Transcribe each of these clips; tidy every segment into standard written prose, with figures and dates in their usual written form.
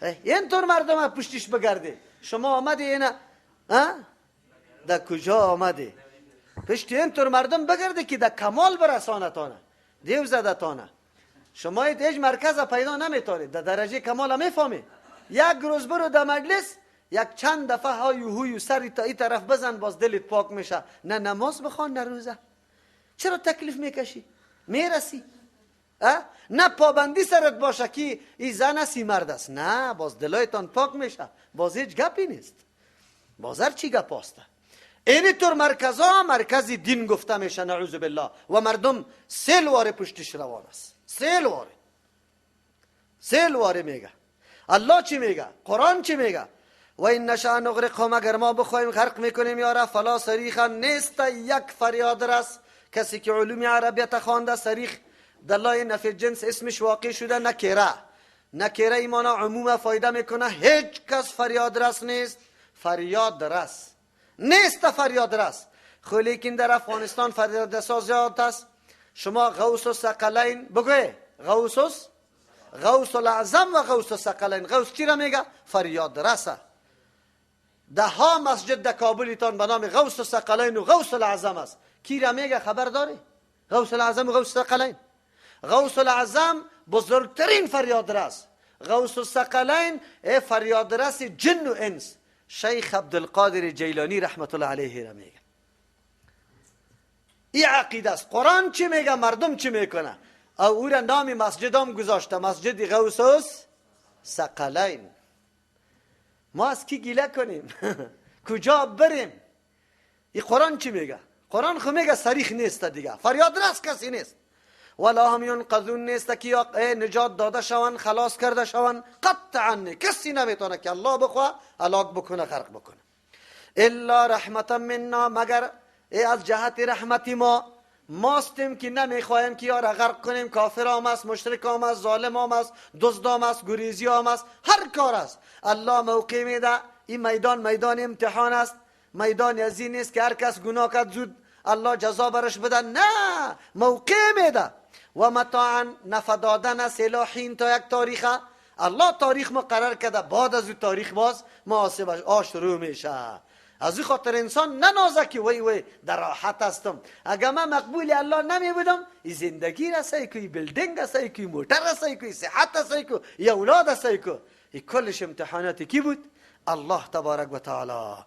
اینطور مردم پشتش بگرده. شما آمدی اینا در کجا آمدی؟ پشت اینطور مردم بگرده که در کمال برسانتانه، دیو زده تانه. شما هیچ مرکز پیدا نمیتونید، در درجه کمال میفهمی. یک روز برو در مجلس، یک چند دفعه های هوی سر تا این طرف بزن، باز دلت پاک میشه. نه نماز بخوان نه روزه. چرا تکلیف میکشی؟ میرسی؟ نه پابندی سرت باشه که این زن است این مرد است، نه، باز دلایتان پاک میشه، باز هیچ گپی نیست، باز هر چی گپ هسته. اینی طور مرکزها مرکز دین گفته میشه، نعوذ بالله، و مردم سیل واره پشتش روان است، سیل واره، سیل واره میگه. الله چی میگه؟ قرآن چی میگه؟ و این نشأ نغرقهم، اگر ما بخوایم غرق میکنیم یارا، فلا صریخ نیست یک فریاد رس. کسی که علوم عربیت خوانده، صریخ دلای نفی جنس اسمش واقع شده نکره، نکره ایمانا عموم فایده میکنه. هیچ کس فریاد رس نیست، فریاد رس نیست، فریاد رس. خو لیکن در افغانستان فریاد رسا زیاد است. شما غوث الثقلین بگوی، غوث الاعظم و غوث الثقلین. غوث چی را میگه؟ فریاد رسه. ده ها مسجد در کابلتان به نام غوث الثقلین و غوث الاعظم است. کی را میگه خبر داری؟ غوث الاعظم و غوث الثقلین. غوث الاعظم بزرگترین فریاد رس، غوث الثقلین فریاد رس جن و انس. شیخ عبدالقادر جیلانی رحمت الله علیه را میگه. این عقیده است. قرآن چی میگه؟ مردم چی میکنه؟ او را نام مسجد هم گذاشته، مسجد غوث الثقلین. ما از کی گیله کنیم؟ کجا بریم؟ این قرآن چی میگه؟ قرآن خو میگه صریح نیست دیگه، فریاد رس کسی نیست. ولا هم ینقذون نیست که نجات داده شوند، خلاص کرده شوند، قطعا کسی نمیتونه که الله بخواه هلاک بکنه، غرق بکنه. الا رحمتا منا، مگر از جهت رحمتی ما، ماستیم که نمیخواهیم که یارا غرق کنیم. کافر هم است، مشرک هم است، ظالم هم است، دزد هم است، گریزی هم است، هر کار است. الله موقع میده. این میدان میدان امتحان است، میدان از این نیست که هر کس گناه کرد زود الله جزا برش بده، نه، موقع میده. و متاعا، نفع دادن است الی تا یک تاریخ. الله تاریخ مقرر کرده، بعد از او تاریخ باز محاسبش شروع میشه. از این خاطر انسان ننازه که وی وی در راحت هستم، اگر من مقبول الله نمی بودم این زندگی را سعی کو، building سعی کو، موتر سعی کو، صحت سعی کو، یا اولاد سعی کو، این کلش امتحانات کی بود؟ الله تبارک و تعالی.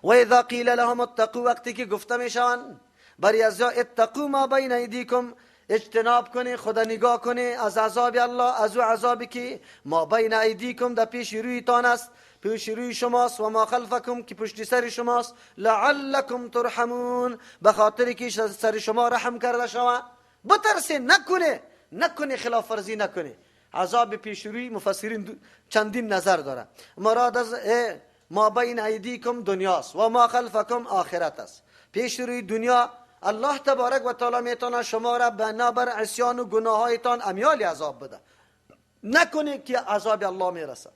و اذا قیل لهم اتقوا، وقتی که گفته میشوند بری از اتقوا ما بین ایدیکم، اجتناب کنی، خدا نگاه کنی از عذاب الله، از او عذابی که ما بین ایدیکم در پیش رویتان است، پیش روی شماست، و ما خلفکم که پشت سر شماست، لعلکم ترحمون، به خاطر که سر شما رحم کرده شود. بترسه، نکنه، نکنه خلاف ورزی نکنه. عذاب پیش روی مفسرین چندین نظر داره. مراد از ما بین ایدیکم دنیاست و ما خلفکم آخرت است. پیش روی دنیا الله تبارک و تعالی میتونه شما را بنابر عصیان و گناهایتان امیال عذاب بده. نکنه که عذاب الله میرسه.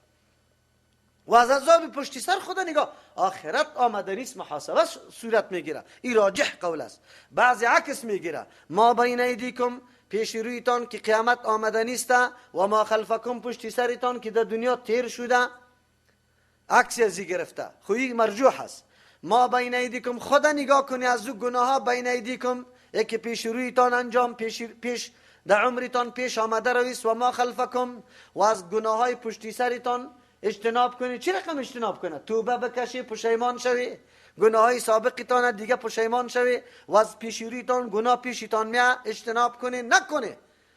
و از عذاب پشتی سر خدا نگاه، آخرت آمده نیست، محاسبه صورت میگیره. این راجح قول است. بعضی عکس میگیره، ما بین ایدیکم پیش رویتان که قیامت آمده نیست، و ما خلفکم پشتی سرتان که در دنیا تیر شده، عکس ازی گرفته. خویی مرجوح است. ما بین ایدیکم، خدا نگاه کنی از او گناه ها بین ایدیکم، یکی پیش رویتان انجام پیش در عمرتان پیش آمده رویست، و ما خلفکم و از گناه های پشتی سرتان اجتناب کنی. چی رقم اجتناب کنه؟ توبه بکشی، پشیمان شوی، گناه های سابقتان دیگه پشیمان شوی، و از پیش رویتان گناه پیشتان میا اجتناب کنی، نکنی.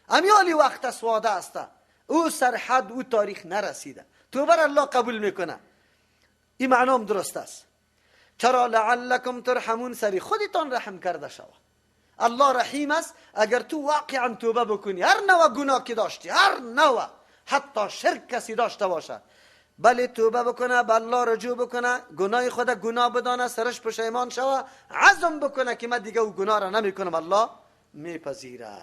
امیالی وقت است، وعده است، او سرحد او تاریخ نرسیده، توبه را الله قبول میکنه. این معنام درست است. چرا؟ لعلکم ترحمون، سری خودتان رحم کرده شوه. الله رحیم است. اگر تو واقعا توبه بکنی، هر نوع گناه که داشتی، هر نوع، حتی شرک کسی داشته باشه، بله توبه بکنه، به الله رجوع بکنه، گناه خود گناه بدانه، سرش پشیمان شوه، عزم بکنه که من دیگه او گناه را نمیکنم، الله میپذیره.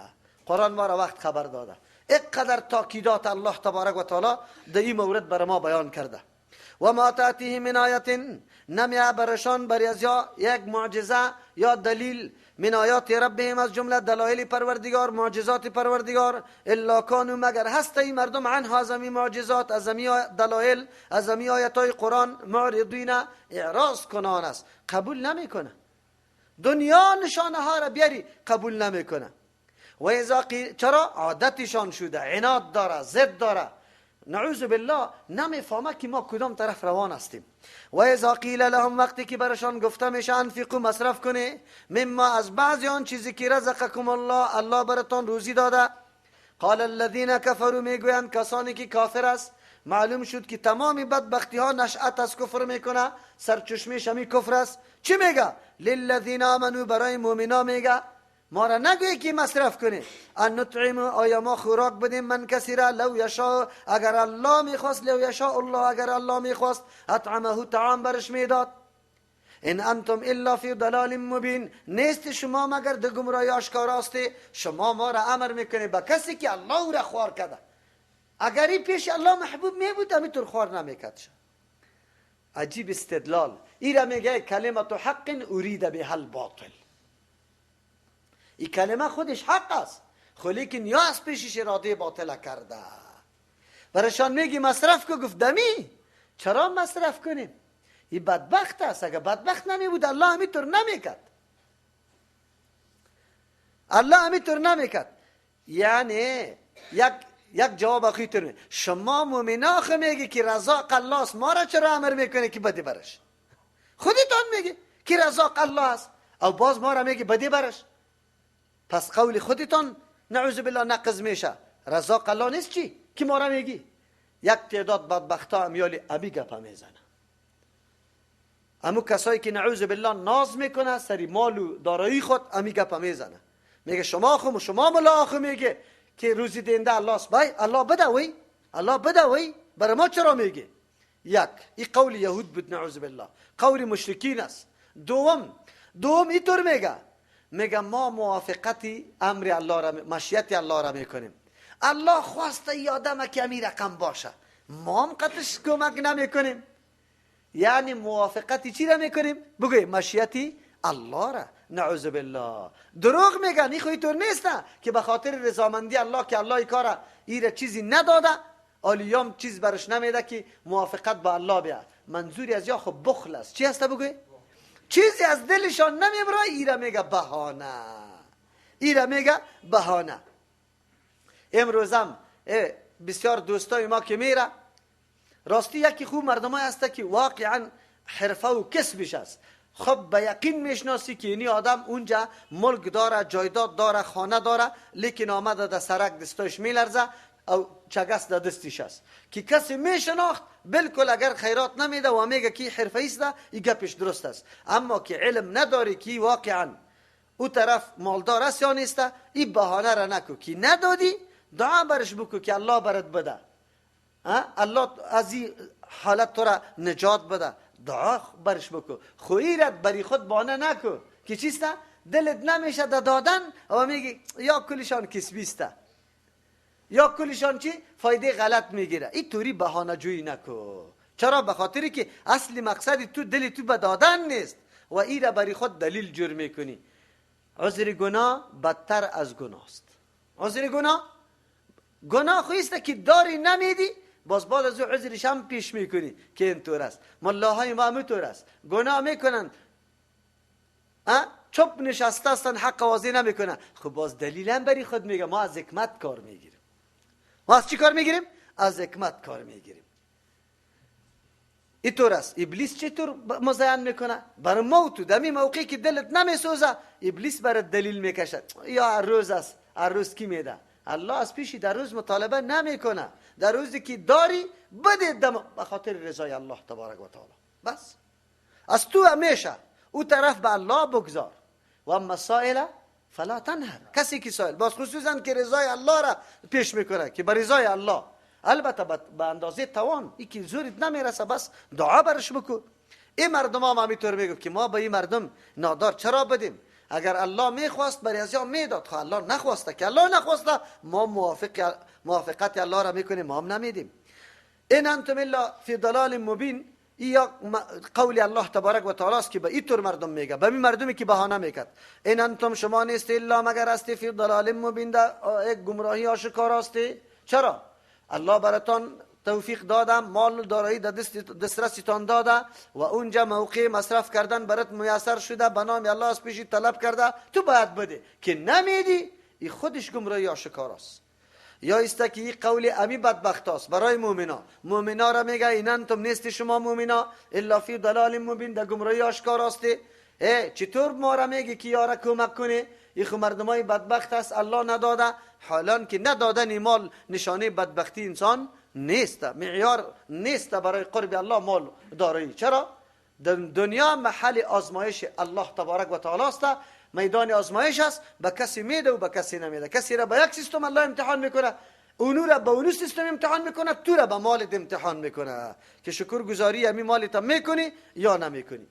قرآن ما را وقت خبر داده. اینقدر تاکیدات الله تبارک و تعالی در این مورد بر ما بیان کرده. و ما تأتیهم من آیت، نمیه برشان بر از یا یک معجزه یا دلیل من آیات ربهم، از جمله دلایل پروردگار، معجزات پروردگار، الا کانوا، مگر هست این مردم عنها، از امی معجزات، از امی دلایل، از امی آیات قرآن معرضین، اعراض کنان است، قبول نمیکنه. دنیا نشانه ها را بیاری قبول نمیکنه. و اذا قیل، چرا؟ عادتشان شده، عناد داره، ضد داره، نعوذ بالله، نمیفهمه که ما کدام طرف روان هستیم. و اذا قیل لهم، وقتی که برشان گفته میشه انفقوا، مصرف کنه، مما، از بعضی آن چیزی که رزقکم الله، الله براتان روزی داده، قال الذین کفروا، میگویند کسانی که کافر است. معلوم شد که تمام بدبختی ها نشأت از کفر میکنه، سرچشمه همی کفر است. چی میگه؟ للذین آمنوا، برای مؤمنا میگه ما را نگوی که مصرف کنی، ان نطعم، آیا ما خوراک بدیم من کسی را، لو یشاء، اگر الله میخواست، لو یشاء الله، اگر الله میخواست، اطعمه، طعام برش میداد. ان انتم الا فی ضلال مبین، نیست شما مگر در گمراهی آشکار هستی. شما ما را امر میکنی به کسی که الله او را خوار کرده، اگر این پیش الله محبوب می بود همینطور خوار نمیکرد. عجیب استدلال. ای را میگه کلمة حق ارید بها الباطل. این کلمه خودش حق است، خو لیکن یا از پیشش اراده باطل کرده. برشان میگی مصرف کو، گفت دمی چرا مصرف کنیم؟ این بدبخت است، اگر بدبخت نمی بود الله همینطور نمیکرد، الله همینطور نمیکرد. یعنی یک جواب اخیتر، شما مؤمنا خو میگی که رزاق الله است، ما را چرا امر میکنی که بدی برش؟ خودتان میگی که رزاق الله است، او باز ما را میگی بدی برش. پس قول خودتان نعوذ بالله نقض میشه. رزاق الله نیست چی که ما را میگی؟ یک تعداد بدبختا امیال ابی گپ میزنه، امو کسایی که نعوذ بالله ناز میکنه سری مال و دارایی خود، امی گپ میزنه، میگه شما خو شما ملا خو میگه که روزی دهنده الله است، بای الله بده وی، الله بده وی، برای ما چرا میگه؟ یک، این قول یهود بود نعوذ بالله، قول مشرکین است. دوم اینطور میگه، میگه ما موافقتی امر الله را، مشیت الله را میکنیم. الله خواسته ای آدم که امی رقم باشه، ما هم قطش کمک نمیکنیم. یعنی موافقتی چی را میکنیم؟ بگوی مشیتی الله را. نعوذ بالله دروغ میگن. این خو اینطور نیست که به خاطر رضامندی الله که الله کار ایره چیزی نداده، آلیام چیز برش نمیده که موافقت با الله بیا. منظوری از یا خب بخل است. چی هست بگوی؟ چیزی از دلشان نمیبره، ایره میگه بهانه، ایره میگه بهانه. امروزم بسیار دوستای ما که میره راستی، یکی خوب مردمای هست که واقعا حرفه و کسبش است. خب به یقین میشناسی که اینی آدم اونجا ملک داره، جایداد داره، خانه داره، لیکن آمده در سرک دستاش میلرزه او چگس در دستش است که کسی میشناخت بالکل اگر خیرات نمیده و میگه که حرفه است، این گپش درست است. اما که علم نداری که واقعا او طرف مالدار است یا نیست، این بهانه را نکو که ندادی، دعا برش بکو که الله برات بده، الله از این حالت تو را نجات بده، دعا برش بکو. خویرت بری خود بانه نکو که چیست دلت نمیشه دادن و میگی یا کلشان کسبیسته یا کلشان چی فایده غلط میگیره. این توری بهانه جویی نکو. چرا؟ به خاطری که اصل مقصد تو دل تو به دادن نیست و ای را بری خود دلیل جور میکنی. عذر گناه بدتر از گناه است. عذر گناه، گناه خویست که داری نمیدی، باز بعد از او عذرش هم پیش میکنی که اینطور است. ملاهای ما همینطور است، گناه میکنن، چپ نشسته هستن، حق واضح نمیکنن، خب باز دلیل هم بری خود میگه ما از حکمت کار میگیریم. ما از چی کار میگیریم؟ از حکمت کار میگیریم. اینطور است. ابلیس چطور مزین میکنه بر موت؟ دمی موقعی که دلت نمیسوزه ابلیس برات دلیل میکشد، یا هر روز است، هر روز کی میده؟ الله از پیشی در روز مطالبه نمیکنه. در روزی که داری بده دم به خاطر رضای الله تبارک و تعالی، بس از تو همیشه او طرف به الله بگذار. و اما السائل فلا تنهر. کسی که سائل باز خصوصا که رضای الله را پیش میکنه که به رضای الله، البته به اندازه توان، ای که زورت نمیرسه بس دعا برش بکو. این مردم هم همینطور میگه که ما به این مردم نادار چرا بدیم؟ اگر الله میخواست برای از میداد، خب الله نخواسته، که الله نخواسته ما موافقت الله را میکنیم، ما هم نمیدیم. ان انتم الا فی ضلال مبین. یا قول الله تبارک و تعالی است که به اینطور مردم میگه، به این مردمی که بهانه میکرد. ان انتم شما نیست الا مگر هستی فی ضلال مبین، در یک گمراهی آشکار هستی. چرا؟ الله براتان توفیق داده، مال و دارایی در دسترستان داده و اونجا موقع مصرف کردن برات میسر شده، به نام الله از پیشی طلب کرده، تو باید بده که نمیدی، این خودش گمراهی آشکار است. یا است که این قول امی بدبخت است برای مؤمنا، مؤمنا را میگه این انتم نیست شما مؤمنا الا فی ضلال مبین، در گمراهی آشکار است. ای چطور ما را میگه که یارا کمک کنه؟ این خو مردمای بدبخت است، الله نداده. حالان که ندادن مال نشانه بدبختی انسان نیست، معیار نیست برای قرب الله مال دارایی. چرا؟ دنیا محل آزمایش الله تبارک و تعالی است، میدان آزمایش است، به کسی میده و به کسی نمیده. کسی را به یک سیستم الله امتحان میکنه، اونو را به اونو سیستم امتحان میکنه، تو را به مالت امتحان میکنه که شکر گذاری امی مالت میکنی یا نمیکنی.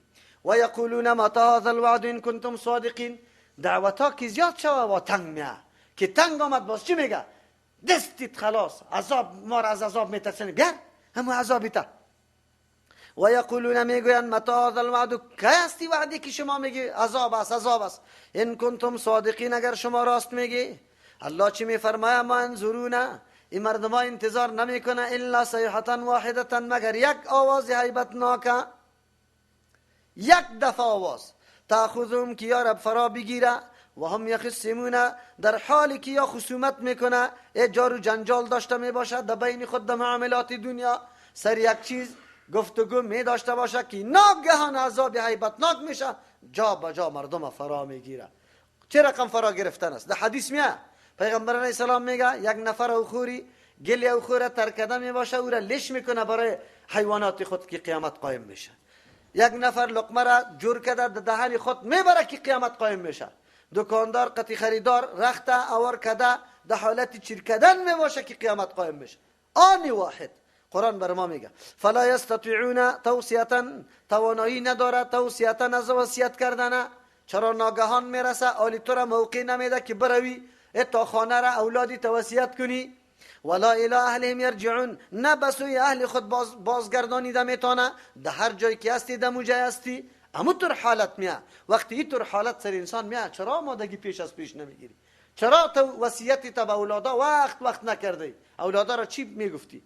و یقولون متى هذا الوعد ان کنتم صادقین. دعوتا که زیاد شوه و تنگ میه، که تنگ آمد باز چی میگه؟ دستیت خلاص، عذاب ما را از عذاب میترسنی، بیار همون عذابی تا. و یقولون میگویند متى هذا الوعد، کی هستی وعدی که شما میگی عذاب است عذاب است، ان کنتم صادقین، اگر شما راست میگی. الله چی میفرماید؟ ما انظرون، این مردم ها انتظار نمیکنه الا صیحة واحدة، مگر یک آواز هیبتناک، یک دفعه آواز، تأخذهم که یا رب فرا بگیره، و هم یخصمون، در حالی که یا خصومت میکنه، جار و جنجال داشته میباشد در بین خود در معاملات دنیا، سر یک چیز گفتگو می داشته باشه که ناگهان عذاب هیبتناک میشه، جا به جا مردم فرا میگیره. چه رقم فرا گرفتن است؟ در حدیث میه پیغمبر علیه السلام میگه یک نفر اوخوری گل اوخوره ترکده میباشه، او را لش میکنه برای حیوانات خود که قیامت قایم میشه. یک نفر لقمه را جور کرده در دهن خود میبره که قیامت قایم میشه. دکاندار قطی خریدار رخته اوار کده در حالت چیر کردن میباشه که قیامت قایم میشه. آن واحد قرآن بر ما میگه فلا یستطیعون توصیه، توانایی نداره توصیه از وصیت کردن. چرا ناگهان میرسه آلی تو را موقع نمیده که بروی تا خانه را اولادی توصیت کنی. ولا الی اهلهم یرجعون، نه به سوی اهل خود بازگردانیده میتونه. در هر جایی که هستی در موجه هستی، امو طور حالت میه. وقتی این طور حالت سر انسان میه، چرا آمادگی پیش از پیش نمیگیری؟ چرا تو وصیتی تا به اولادا وقت نکردی؟ اولادا را چی میگفتی؟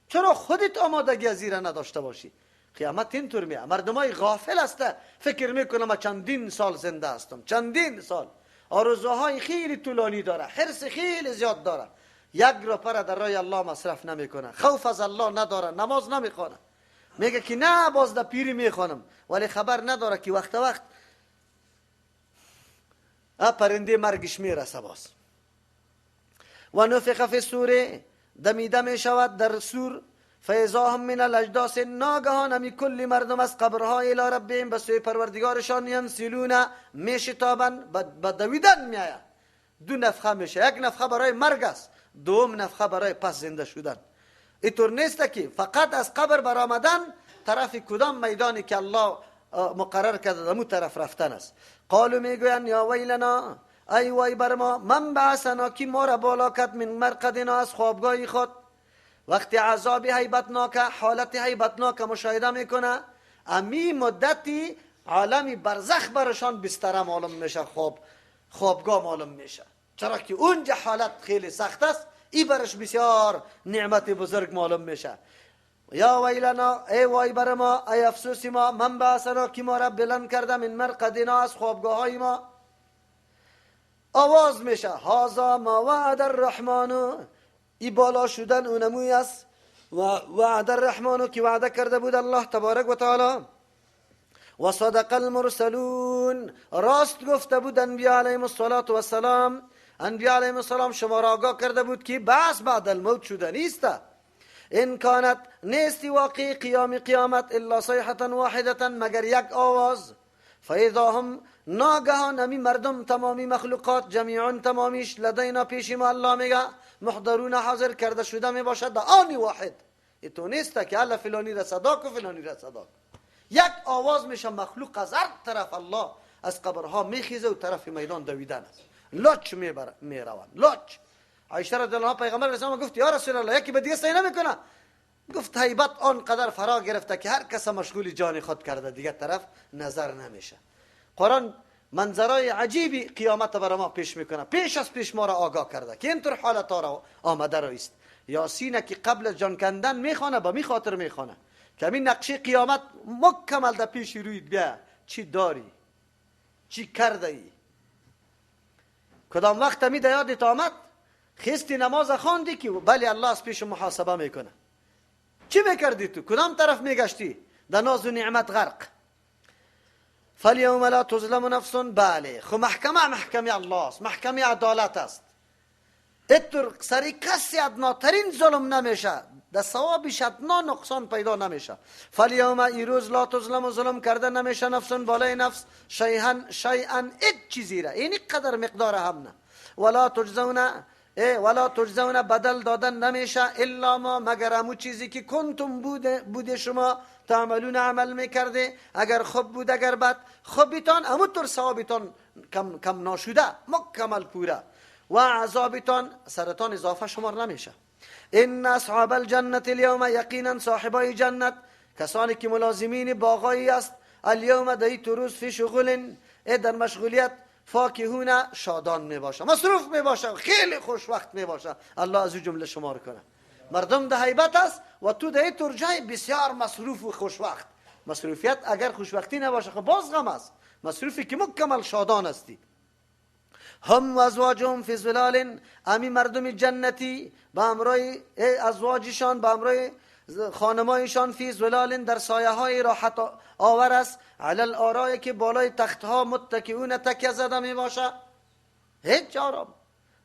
چرا خودت آمادگی از زیره نداشته باشی؟ قیامت اینطور میه. مردمای غافل هست، فکر میکنم من چندین سال زنده هستم، چندین سال، آرزوهای خیلی طولانی داره، حرص خیلی زیاد داره، یک روپه را در راه الله مصرف نمیکنه، خوف از الله نداره، نماز نمیخوانه، میگه که نه باز در پیری میخوانم، ولی خبر نداره که وقت وقت پرنده مرگش میرسه باز. و نفخ فی الصور، دمیده می شود در سور، فاذا هم من الاجداث، ناگهان همی کل مردم از قبرها الی ربهم، به سوی پروردگارشان ینسلون، میشتابند، به دویدن میآید. دو نفخه میشه، یک نفخه برای مرگ است، دوم نفخه برای پس زنده شدن. اینطور نیست که فقط از قبر برآمدن طرف کدام میدانی که الله مقرر کرده دمو طرف رفتن است. قالو میگویند یا ویلنا، ای وای بر ما، من بعثنا، کی ما را بالا کرد، من مرقدنا، از خوابگاه خود. وقتی عذاب هیبتناک، حالت هیبتناک مشاهده میکنه، امی مدتی عالم برزخ برشان بستره معلوم میشه، خوابگاه معلوم میشه. چرا که اونجا حالت خیلی سخت است، ای برش بسیار نعمت بزرگ معلوم میشه. یا ویلنا، ای وای بر ما، ای افسوس ما، من بعثنا، کی ما را بلند کرده، من مرقدنا، از خوابگاه های ما. آواز میشه هذا ما وعد الرحمن، ای بالا شدن اونموی است و وعد الرحمن که وعده کرده بود الله تبارک و تعالی. و صدق المرسلون، راست گفته بود انبیاء علیهم الصلاة والسلام. انبیاء علیهم السلام شما را آگاه کرده بود که بعث بعد الموت شده نیست. ان کانت، نیستی واقع قیام قیامت، الا صیحة واحدة، مگر یک آواز. فاذا هم، ناگهان امی مردم تمامی مخلوقات جمیعا تمامیش لدینا، پیش ما الله میگه محضرون، حاضر کرده شده می باشد در آن واحد. تو نیست که الله فلانی را صدا کو فلانی را صدا کو. یک آواز میشه، مخلوق از هر طرف الله از قبرها میخیزه و طرف میدان دویدن است، لچ میروند لچ. عایشه رضی الله عنها پیغمبر علیه السلام گفت یا رسول الله، یکی به دیگه سعی نمیکنه، گفت هیبت آنقدر فرا گرفته که هر کس مشغول جان خود کرده، دیگه طرف نظر نمیشه. قرآن منظرای عجیبی قیامت برای ما پیش میکنه، پیش از پیش ما را آگاه کرده که اینطور حالت ها را آمده را است. یاسین که قبل از جان کندن میخوانه، با می خاطر میخوانه که همین نقشه قیامت مکمل در پیش رویت بیا، چی داری، چی کرده ای، کدام وقت می در یادت آمد خستی نماز خواندی که بله الله از پیش محاسبه میکنه. چی میکردی تو؟ کدام طرف میگشتی؟ در ناز و نعمت غرق. فالیوم لا تظلم نفس. بله خو محکمه محکمه الله است، محکمه عدالت است. اتر سری کسی ادناترین ظلم نمیشه، در ثوابش ادنا نقصان پیدا نمیشه. فالیوم ایروز لا تظلم ظلم کرده نمیشه نفس بالای نفس شیئا هیچ چیزی را، اینی قدر مقدار هم نه. ولا تجزون ولا تجزون بدل دادن نمیشه الا ما مگر امو چیزی که کنتم بوده شما تعملون عمل میکرده. اگر خوب بود اگر بد، خوبیتان امو طور ثوابتان کم ناشده مکمل پوره و عذابتان سرطان اضافه شمار نمیشه. ان اصحاب الجنة اليوم یقینا صاحبای جنت کسانی که ملازمین باغایی است، الیوم در روز فی شغل در مشغولیت فاکهون شادان می باشه، مصروف می باشه، خیلی خوش وقت می باشه. الله از جمله شمار کنه. مردم ده هیبت است و تو ده جای بسیار مصروف و خوش وقت. مصروفیت اگر خوشوقتی نباشه خب باز غم است. مصروفی که مکمل شادان هستی. هم و ازواجهم فی ظلال، امی مردم جنتی با امرای ازواجشان با امرای خانمایشان فی ظلال در سایه های راحت آور است، علی الارائک که بالای تخت ها متکئون تکیه زده می باشه. هیچ آرام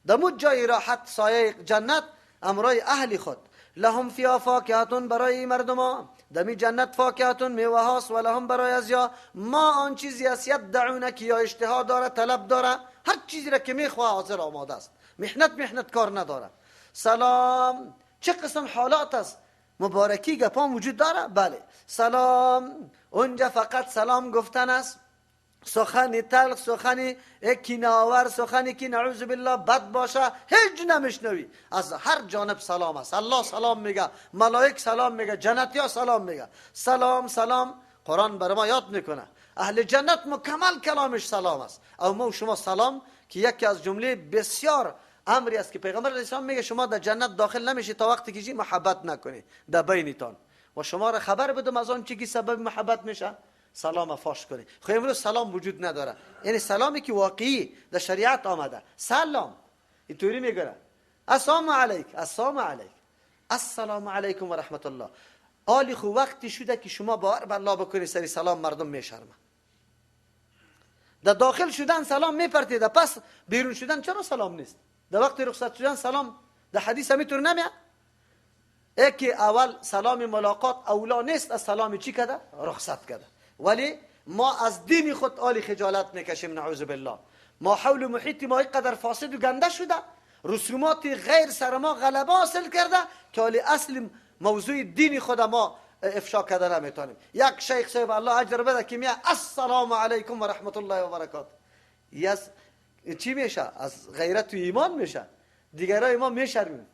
دمو جای راحت سایه جنت امرای اهل خود. لهم فیها فاکهتون برای مردم ها دمی جنت فاکهتون میوه هاست، و لهم برای از یا ما آن چیزی است یدعونه که یا اشتها داره طلب داره، هر چیزی را که میخواه حاضر آماده است، محنت کار نداره. سلام چه قسم حالات است، مبارکی گپام وجود داره؟ بله. سلام اونجا فقط سلام گفتن است، سخن تلخ، سخن کینه آور، سخنی که نعوذ بالله بد باشه هیچ نمیشنوی. از هر جانب سلام است. الله سلام میگه، ملائک سلام میگه، جنتی ها سلام میگه. سلام سلام قرآن بر ما یاد میکنه. اهل جنت مکمل کلامش سلام است. او ما و شما سلام که یکی از جمله بسیار امری است که پیغمبر اسلام میگه شما در جنت داخل نمیشی تا وقتی که محبت نکنی در بینتان. و شما را خبر بدم از آن چی که سبب محبت میشه، سلام فاش کنی. خب امروز سلام وجود نداره، یعنی سلامی که واقعی در شریعت آمده. سلام اینطوری میگه السلام علیک، السلام علیک، السلام علیکم و رحمت الله. آلی خو وقتی شده که شما باور به الله بکنی سری سلام مردم میشرمه. در داخل شدن سلام میپرتی، در پس بیرون شدن چرا سلام نیست؟ در وقت رخصت شدن سلام در حدیث همینطور نمیاد. یکی اول سلام ملاقات اولا نیست، از سلام چی کده؟ رخصت کده. ولی ما از دین خود آلی خجالت میکشیم نعوذ بالله. ما حول محیط ما اینقدر فاسد و گنده شده، رسومات غیر سر ما غلبه حاصل کرده که آلی اصل موضوع دین خود ما افشا کرده نمیتونیم. یک شیخ صاحب الله اجر بده که میگه السلام علیکم و رحمت الله و برکات، یس چی میشه؟ از غیرت و ایمان میشه. دیگرای ما میشرمیم.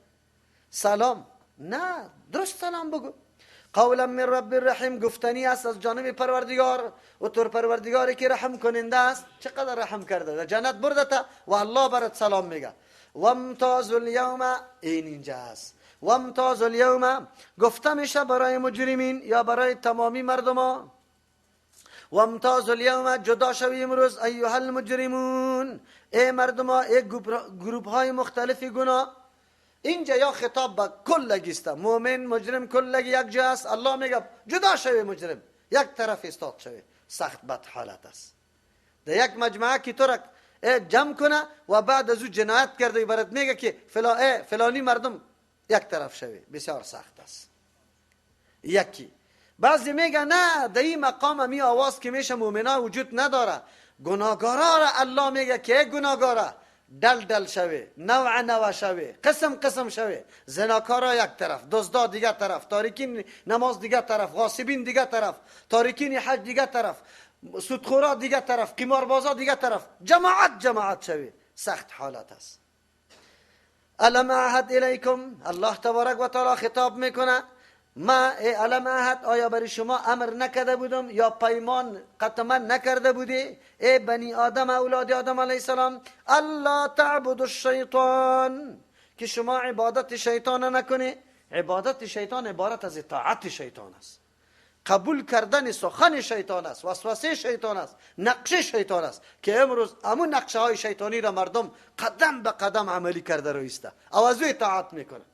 سلام نه، درست سلام بگو. قولا من رب الرحیم گفتنی است از جانب پروردگار و تور پروردگاری که رحم کننده است. چقدر رحم کرده در جنت برده تا و الله برات سلام میگه. وامتاز الیوم، این اینجا است. وامتاز الیوم گفته میشه برای مجرمین یا برای تمامی مردم ها. وامتاز الیوم جدا شوی امروز ایها المجرمون، ای مردم ها، ای گروپ های مختلف گناه. اینجا یا خطاب به کلگی است، مؤمن مجرم کلگی یک جا است. الله میگه جدا شوی مجرم، یک طرف استاد شوی. سخت بد حالت است. در یک مجموعه که تو را جمع کنه و بعد از او جنایت کرده برات میگه که فلانی مردم یک طرف شوی، بسیار سخت است. یکی بعضی میگه نه، در این مقام می آواز که میشه مؤمنا وجود نداره، گناهکارا را الله میگه که گناهکارا دل دل شوی، نوع نوع شوی، قسم قسم شوی. زناکارا یک طرف، دزدا دیگه طرف، تارکین نماز دیگه طرف، غاصبین دیگه طرف، تارکین حج دیگه طرف، سودخورا دیگه طرف، قماربازا دیگه طرف، جماعت جماعت شوی. سخت حالت است. الم اعهد الیکم، الله تبارک و تعالی خطاب میکنه ما ای علم احد، آیا برای شما امر نکرده بودم یا پیمان قطعا نکرده بودی ای بنی آدم، اولاد آدم علیه السلام، الله تعبد الشیطان، که شما عبادت شیطان نکنی. عبادت شیطان عبارت از اطاعت شیطان است، قبول کردن سخن شیطان است، وسوسه شیطان است، نقشه شیطان است که امروز امون نقشه های شیطانی را مردم قدم به قدم عملی کرده رو ایسته او از اطاعت میکنه.